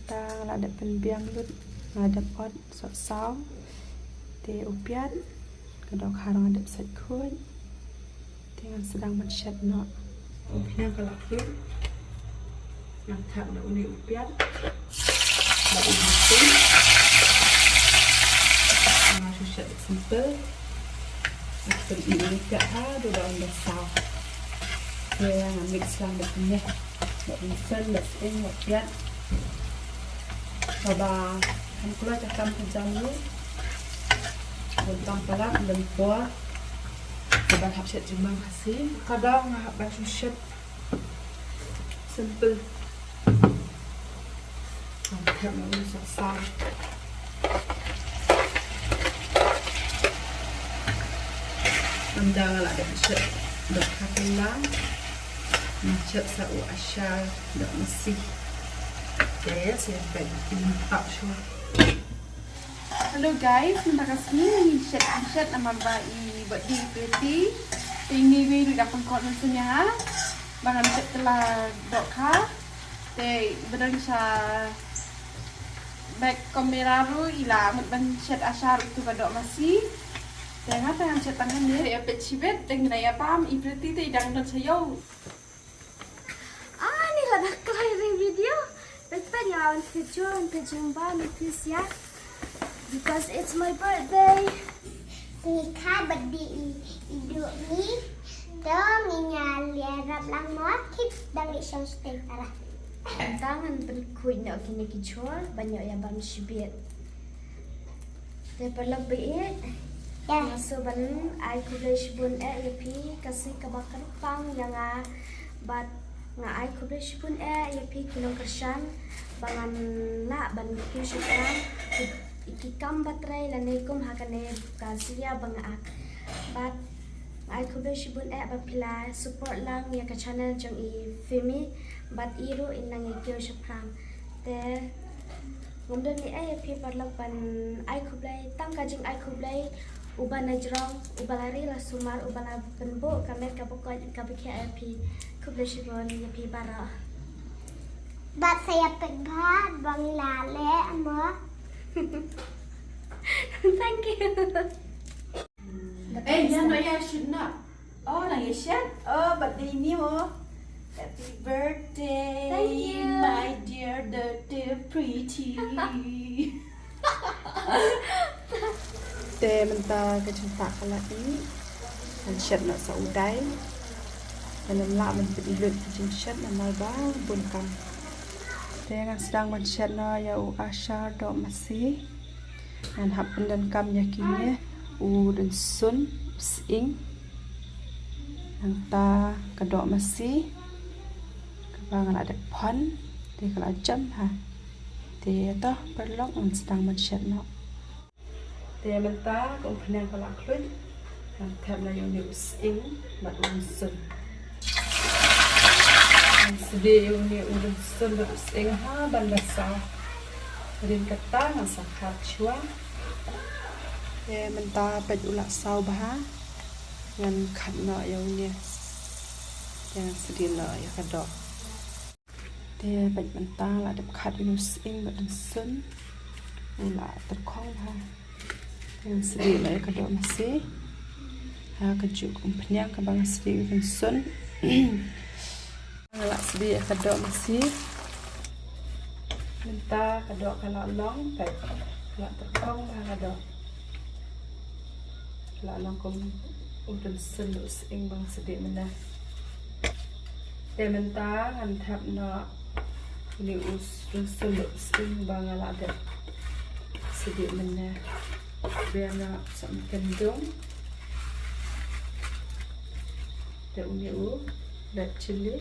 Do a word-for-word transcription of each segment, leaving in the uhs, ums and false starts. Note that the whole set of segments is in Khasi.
Ta nga la dep pynbiang lut, nga la dep ot sohsaw. Te u piat, ka dohkha ruh nga dep sait khuid. Te ngan sdang ban shet noh. U khñiang ka la khuid. Ngan thep noh une u piat. Bad u masi. Nga shu shet simple. Nga shet une u piat ha, du da ynda saw. Te ngan mix lang bad une. Bad u masi, bad sting, bad piat. Haba kham kloi ka kam ka jam ruh, bun tam palat lem por. Haba hap shet jingmang Khasi. Ka daw nga hap ban shu shet simple. Ngam thep ma u sohsaw. Ynda nga la dep shet dohkha kylla, nga shet sa u ashar doh masi. Te sa ïa peit ïa ki pap shuwa. Hello guys, mynta ka sngi ngi shet, ngi shet namar ba i birthday i Pretty. Te ngi wei ruh da pynkhot mynsiem ïa ha ba ngan shet kylla dohkha. Te ba dang sha back camera ruh i la mut ban shet ashar utu ka doh masi. Te nga te ngan shet tang hangne. Te ïa peit shibit, te ngin ïa bam, i Pretty te i dang don sha ïew. Ah, ni la dak kloi ring video. Peit peit nga wan peit jong, wan peit jong ba ni pis ya. Because it's my birthday. Ni ka birthday i, i du ni. To ngi nya lia rap lang mo kip dang i shong stay tara. Tang ngan pynkhuid noh kine ki jhur, ban ïoh ïa bam shibit. Te paralok ba ïeit, nga sngewbha ban ai khublei shibun eh ïa phi ka sngi kaba kyrpang ïa nga bad nga ai khublei shibun eh ïa phi ki nongkyrshan ba ngan lah ban kiew shaphrang ïa ki kam ba trei lane kum ha kane ka jingïa ba nga ak. Bad nga ai khublei shibun eh ba phi la support lang ïa ka channel jong i Fimi bad i ruh in nang ïa kiew shaphrang. Te ngam don ei ei ïa phi paralok ban ai khublei, tang ka jingai khublei uba na jrong, uba la ri la sumar, uba la pynbuh ka met kaba koit kaba khiah ïa phi. Khublei shibun ïa phi baroh. Bad sa ïa peit bha ba ngi la leh mo. Thank you. Eh, ïa no ïa shoot na. Oh, nang ïa shet. Oh, birthday ni mo. Happy birthday, thank you, my dear daughter Pretty. Te mynta ka jingtah ka la ih. Ngan shet noh sa u dai. Ngan ym lah ban pynlut ka jingshet namar ba bun kam. Te ngan sdang ban shet noh ïa u ashar doh masi. Ngan hap pyndonkam ïa kine, u rynsun, u sying. Nangta ka doh masi kaba nga la dep phon, te ka la jem ha. Te to paralok ngan sdang ban shet noh. Te mynta ka umphniang ka la khluit. Ngan thep noh ïa une u sying bad u rynsun. Ngan sdieh ïa une u rynsun bad u sying ha ban da saw. Hadien kata ngan sa khat shuwa. Te mynta peit u la saw bha. Ngan khat noh ïa une. Te ngan sdieh noh ïa ka doh. Te peit mynta la dep khat ïa u sying bad rynsun. U la tyrkhong bha. Te ngan sdieh noh ïa ka doh masi. Ha kajuh ka umphniang kaba nga sdieh ïa u rynsun. Nga la sdieh ïa ka doh masi. Mynta ka doh ka la long, peit. Ka la tyrkhong bha ka doh. La long kum u rynsun u sying ba nga sdieh mynne. Te mynta ngan thep noh une u rynsun u sying ba nga la dep sdieh mynne. Bia na sa mken dung. Te une u red chilli,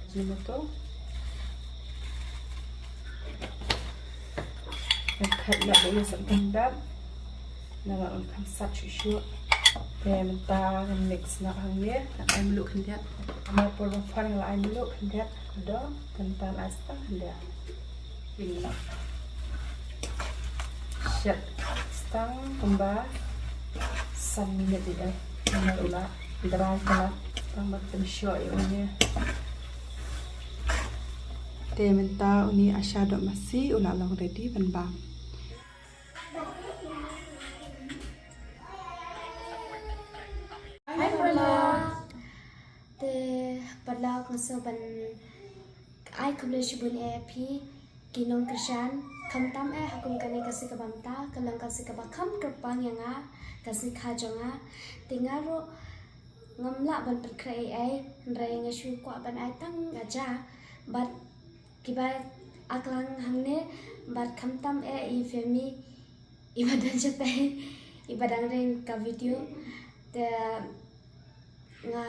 Ajinomoto. Ngan khat noh ba u ïa sngewthuh bad ngan lah ngan kham sat shuh shuh. Te mynta ngan mix noh hangne, ngan ai mluh khyndiat. Namar por ba phon nga la ai mluh khyndiat ka doh, te mynta ngan ai stang khyndiat. Shet stang kumba san minit ïa, namar u la dry ka la, tang ban pynshoh ïa une. Te mynta une Asha Dohmasi u la long ready ban bam. Hi paralok. Te paralok, nga sngewbha ban ai khublei shibun ïa phi ki nongkyrshan, khamtam eh ha kum kane ka sngi kaba mynta, ka long ka sngi kaba kham kyrpang ïa nga, ka sngi kha jong nga. Te nga ruh ngam lah ban pynkhreh ei ei, hynrei nga shu kwah ban ai tang ka ja bad kiba aklang hangne, bad khamtam eh i Femi, iba don shatei, iba dang ring ka video. Te nga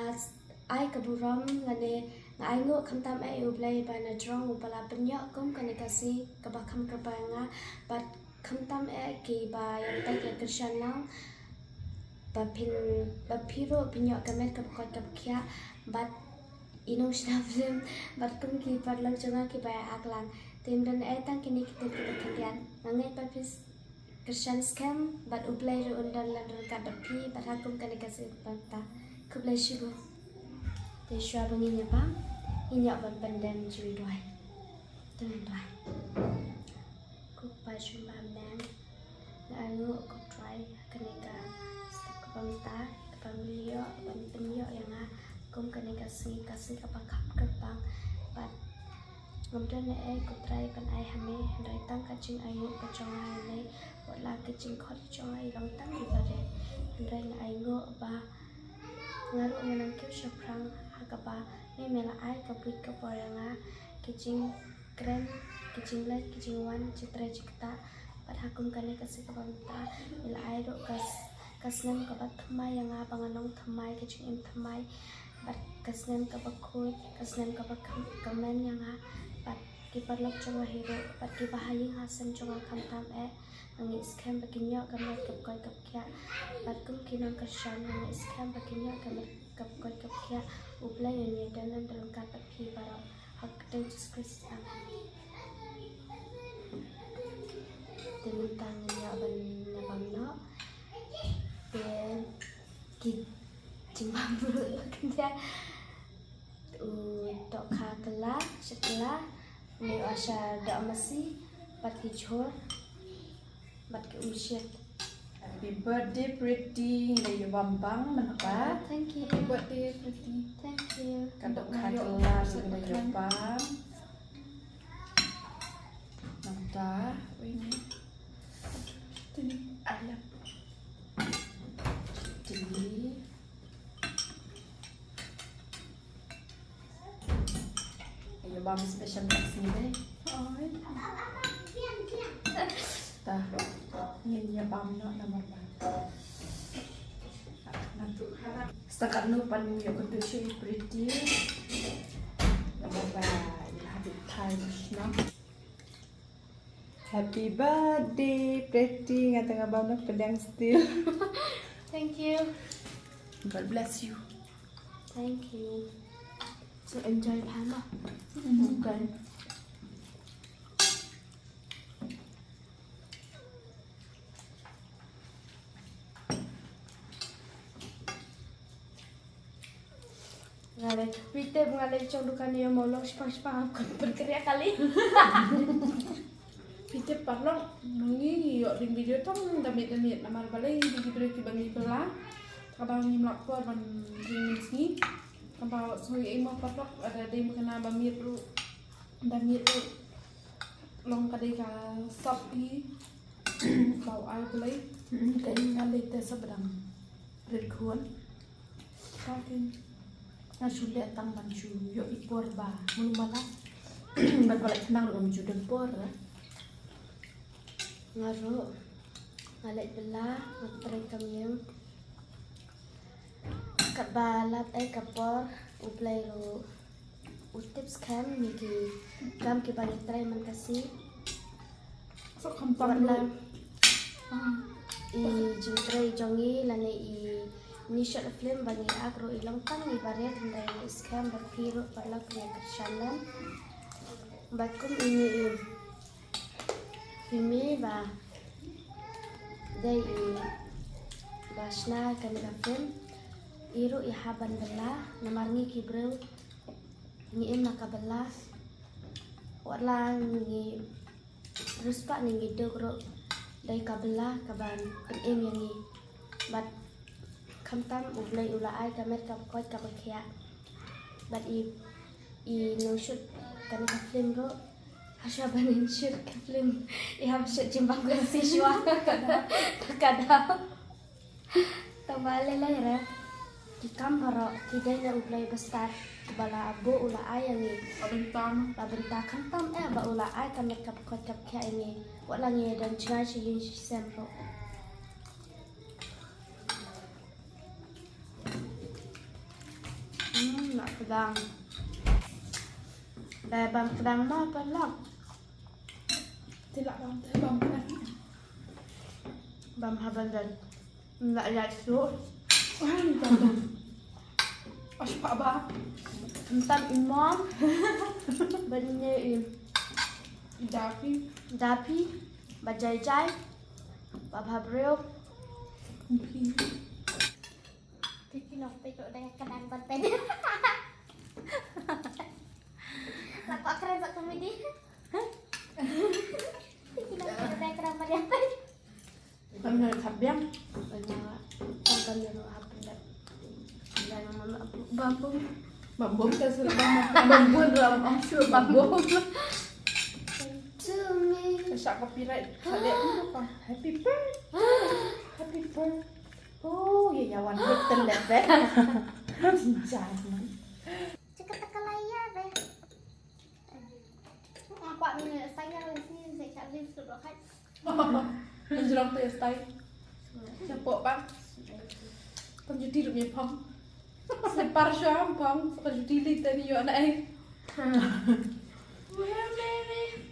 ai ka burom lane nga ainguh khamtam eh ïa U Blei ba na jrong uba la pynïoh kum kane ka sngi kaba kham kyrpang ïa nga, bad khamtam eh kiba ïa peit ïa kyrshan lang, ba phin, ba phi ruh phin ïoh ka met kaba koit kaba khiah, bad i nongshna film, bad kum ki paralok jong nga kiba ïa aklang. Te ym don ei tang kine ki ktien kiba khyndiat. Nga ngeit ba phi kyrshan skhem, bad U Blei ruh un don lem ryngkat bad phi, bad ha kum kane ka sngi kaba mynta. Khublei shibun. Te shuwa ba ngin ïa bam, ngin ïa bam pyndem jingduwai. To ngin duwai. Ko Kpa jong ngi ba ha bneng, nga ainguh ko Trai ha kane ka step kaba mynta, kaba me la ïoh ban pynïoh ïa nga kum kane ka sngi, ka sngi kaba kham kyrpang, bad ngam don ei ei ko Trai ban ai ha me, hynrei tang ka jingainguh ka jong nga ïa me, wat la ka jingkhot ka jong nga i long tang iba rit, hynrei nga ainguh ba nga ruh ngan nang kiew shaphrang ha kaba me me la ai ka buit ka bor ïa nga, ki jingkren, ki jingleit, ki jingwan, jingtrei jingktah, bad ha kum kane ka sngi kaba mynta me la ai ruh ka s-, ka snem kaba thymmai ïa nga ba ngan long thymmai, ka jingim thymmai, bad ka snem kaba khuid, ka snem kaba kmen ïa nga, bad ki paralok jong nga hi ruh, bad kiba ha ïing ha sem jong nga khamtam eh. Nga ngeit skhem ba kin ïoh ka met kaba koit kaba khiah, bad kum ki nongkyrshan nga ngeit skhem ba kin ïoh ka met kaba koit kaba khiah. U Blei un ïa don lem ryngkat bad phi baroh. Ha ka kyrteng Jisu Khrist, amen. Te mynta ngin ïa ban ïa bam noh. Te ki jingbam ruh ba kin ïa u Dohkha Kylla, Shet Kylla, ne u Asha Dohmasi, bad ki jhur, bad ki umshet. Happy birthday Pretty, ngi la ïa bam bang mynta. Thank you. Happy birthday Pretty. Thank you. Ka Dohkha Kylla ruh ngi la ïa bam mynta. Ui ni. Tini alam. Tini. Ïa bam special ka sngi dei. Oi. Ta ngin ïa bam noh namar ba, sngewthuh katno pat ngim ïoh kynduh shuh ïa Pretty. Namar ba ïa la ha bit thai noh. Happy birthday Pretty, nga tang nga bam noh pdiang still. Thank you. God bless you. Thank you. So enjoy bha mo. Okay. Nga leh, phi tip nga leh shong dukan ïa mo long shipang shipang, ap kan pyrkhat kali. Phi tip paralok, ngi ïoh ring video tang da miet da miet namar balei ngi dei ki briew kiba ngi bylla. Kaba ngim lah por ban ring mynsngi. Kaba sngewsih ïa mo paralok, lada dei mynta ba miet ruh, da miet ruh long ka dei ka sap hi. Ba u ai Blei. Ka ïing nga lei te sa ba dang rit khun. Ka kin nga shu leh tang ban shu ïoh i por ba mulu mala. Ban ba leh khnang ruh ngam shu don por. Nga ruh nga leh bylla, nga trei kam ïing. Katba lap ei ka por, U Blei ruh u tip skhem ïa ki kam kiba ngi trei man ka sngi. Wat la i jingtrei jong ngi lane i ni short film ba ngi ak ruh i long tang iba rit, hynrei ngi skhem ba phi ruh paralok phin ïa kyrshan lem. Ba kum ine i Fimi ba dei i ba shna kane ka film, i ruh i hap ban bylla namar ngi ki briew ngi im na ka bylla. Wat la ngi riewspah ne ngi duk ruh, dei ka bylla kaban pynim ïa ngi. Bad khamtam U Blei u la ai ka met kaba koit kaba khiah. Bad i, i nong shoot kane ka film ruh, hashuwa ban in shoot ka film, i hap shoot jingbam ka si shuwa. Ka daw. Tangba lei lei re, ki kam baroh ki dei na U Blei bastad, ba la buh u la ai ïa ngi. Ba bynta. Ba bynta khamtam eh ba u la ai ka met kaba koit kaba khiah ïa ngi. Wat la ngi don jngai shi ïing shi sem ruh. Hmm, la kdang. Dei bam kdang ma paralok. Te la bam, te bam kdang. Bam ha ban don. Ym lah ïaid shuh. Wan, wan, wan. Ash pa ba. Mynta i mom. Bad ine i. I Dapi. Dapi. Bad Jai Jai. Bad Bhabriew. Ki nong peit ruh dang kdang ban peit. Lah kwah kren sa komedi. Ki nong peit ruh dang kdang ban ïa peit. Kan na khap biang. Kan na khap biang. Bam bom. Bam bom ka sura bam bom. Bam bom ram am sure bam bom. To me. Ka shah copyright. Ka leh happy birthday. Happy birthday. Oh, ya ya wan wit telet eh. Jangan. Cakap tak kalaya deh. Aku ni saya ni saya cakap live tu kat. Jrong te stai. Chapoh bang. Pynjuti ruh ïa phong. Slipper sham phong. Pynjuti li tani ïoh na ai. Where, baby?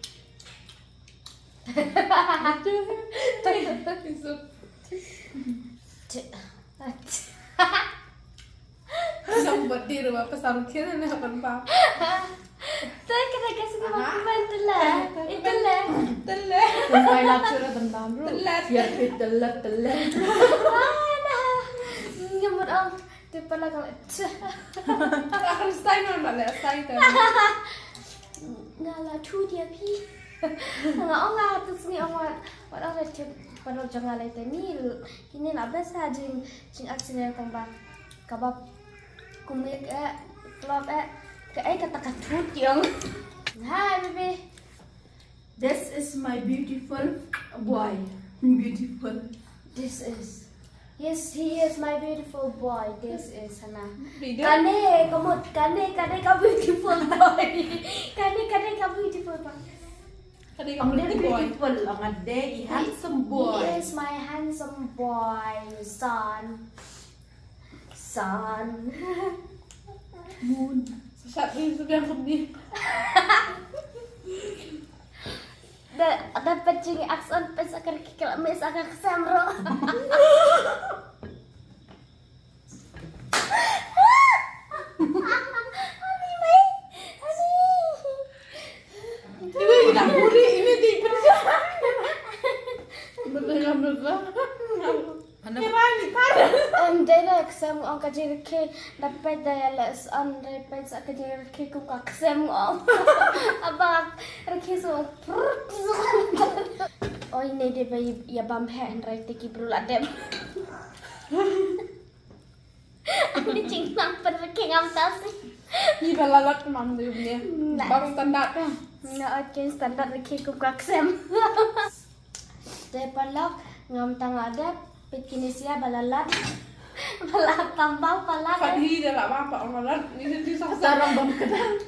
Nang bati ruh apa saru kira na ban pa. Te kena kasi ma kuman tele. Itele. Tele. Kumbai la chura ban bam ruh. Tele. Ya ke tele tele. Ngemut ong. Te pala kala. Akan stai na bale stai te. Nga la thu dia phi. Nga ong nga tu sngi ong wat wat ong la chep pala jong nga lai te ni. Kini la besa jing jing aksine tang ba. Kaba kumik eh, klop eh, ka eh kata ka thut yong. Hi baby. This is my beautiful boy. Beautiful. This is. Yes, he is my beautiful boy. This is Hana. Kane, kamut, kane, kane ka beautiful boy. Kane, kane ka beautiful boy. Kane ka beautiful boy. Ong de beautiful, ong de i handsome boy. He is my handsome boy, son. San. Moon. Sasat ni sudah kami. Da da pecing aksan pes akar kikil mes akar kesamro. Ani mai. Ani. Ini tidak muri ini di. Betul betul. Em, dei la ksem ong ka jingrakhe, da peit da ïa la son, da peit sa ka jingrakhe kum ka ksem ong. Aba rakhe so. Oi ne de ba ïa bam he hynrei te ki briew la dem. Ani jingnang pynrakhe ngam tasi. Ni ba la lat mang de ne. Bang standard. Na ot ke standard rakhe kum ka ksem. Te paralok ngam tang adep pit kini sia balalat. Bala tambang palat. Kan hi da la ba pa ong lat. Ni ni sa sa ram bam kedang.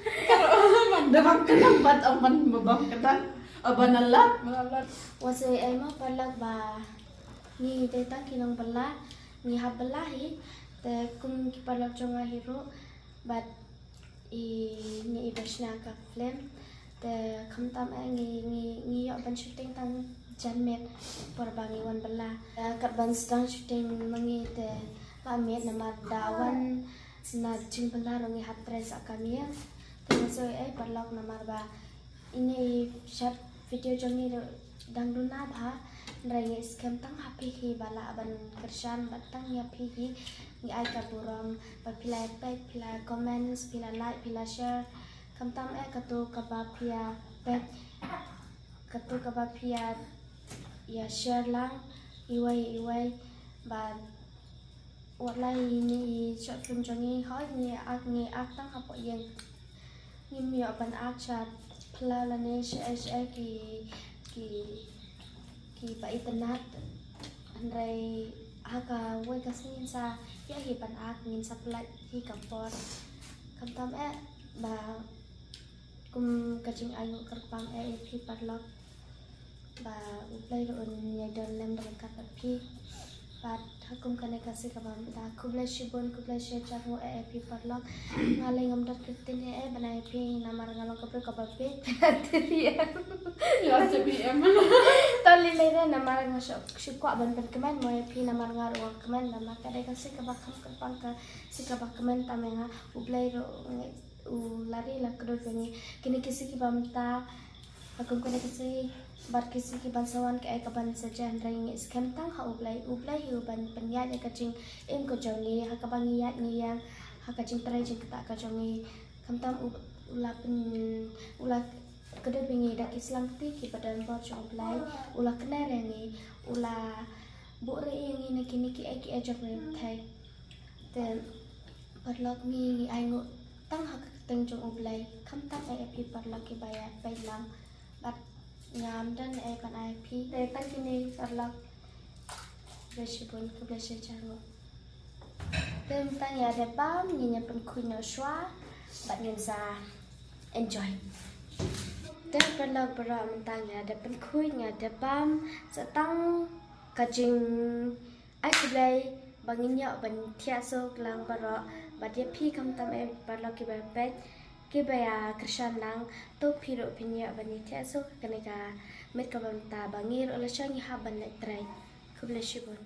Da bam kedang bat ong ban bam kedang. Abanalat. Balalat. Wasai ai ma paralok ba ngi te tang ki long bala ngi hap bala hi te kum ki paralok jong nga hi ruh. Bad i ngi i ba shna ka film te khamtam eh ngi ngi ngi ïoh ban shooting tang jan miet por ba ngi wan bylla. Kat ban sdang shooting ma ngi te la miet namar da wan na jingbylla ruh ngi hap trei sa ka miet. Te ngi soi eh paralok namar ba ine i shot video jong ngi ruh dang duna bha. Hynrei ngi skhem tang ha phi hi ba lah ban kyrshan bad tang ïa phi hi ngi ai ka burom ba phi la peit, phi la comments, phi la like, phi la share. Khamtam eh katu kaba phi ïa Katu kaba phi ïa, ïa share lang iwei iwei, bad wat la ïa ine i short film jong ngi, hooid ngi ak, ngi ak tang hapoh ïing. Ngim ïoh ban ak sha phyllaw lane sha, sha ki, ki, kiba itynnad. Hynrei ha kawei ka sngi ngin sa ïoh hi ban ak, ngin sa pynlait hi ka por. Khamtam eh ba kum ka jingainguh kyrpang eh ïa phi paralok, ba U Blei ruh un ïai don lem ryngkat bad phi. Bad ha kum kane ka sngi kaba mynta, khublei shibun, khublei shihajar nguh eh ïa phi paralok. Nga lei ngam don kyrteng eh ban ai ïa phi namar nga long ka briew kaba bieit. Te phi em. Ïa, te phi em. To lei lei re namar nga shu, shu kwah ban pynkmen mo ïa phi namar nga ruh nga kmen, namar ka dei ka sngi kaba kham kyrpang, ka sngi kaba kmen tam ïa nga. U Blei ruh ngi u la ri la kdew ïa ngi. Kine ki sngi kiba mynta, ha kum kine ki sngi bad ki sngi kiban sa wan, kaei kaban sa jia, hynrei ngi skhem tang ha U Blei. U Blei hi uban pynïaid ïa ka jingim ka jong ngi, ha kaba ngi ïaid ngi ïeng, ha ka jingtrei jingktah ka jong ngi. Khamtam u, u la pyn, u la kdew ïa ngi da ki shyllangkti kiba don bor jong U Blei, u la kner ïa ngi, u la buhrieh ïa ngi na kine kiei kiei jong ngi pyrthei. Te paralok, ngi, ngi ainguh tang ha ka kyrteng jong U Blei, khamtam eh ïa phi paralok kiba ïa peit lang. Bad ngam don eh ban ai ïa phi. Te tang kine paralok. Khublei shibun, khublei shihajar nguh. Te mynta ngi ïa dep bam, ngin ïa pynkhuid noh shuwa bad ngin sa enjoy. Te paralok baroh, mynta ngi ïa dep pynkhuid, ngi ïa dep bam, sa tang ka jing ai khublei ba ngin ïoh ban thiah suk lang baroh, bad ïa phi khamtam eh paralok kiba peit, kiba ïa kyrshan lang, to phi ruh phin ïoh ban ïa thiah suk kane ka miet kaba mynta ba ngi ruh lashai ngi hap ban leit trei. Khublei shibun.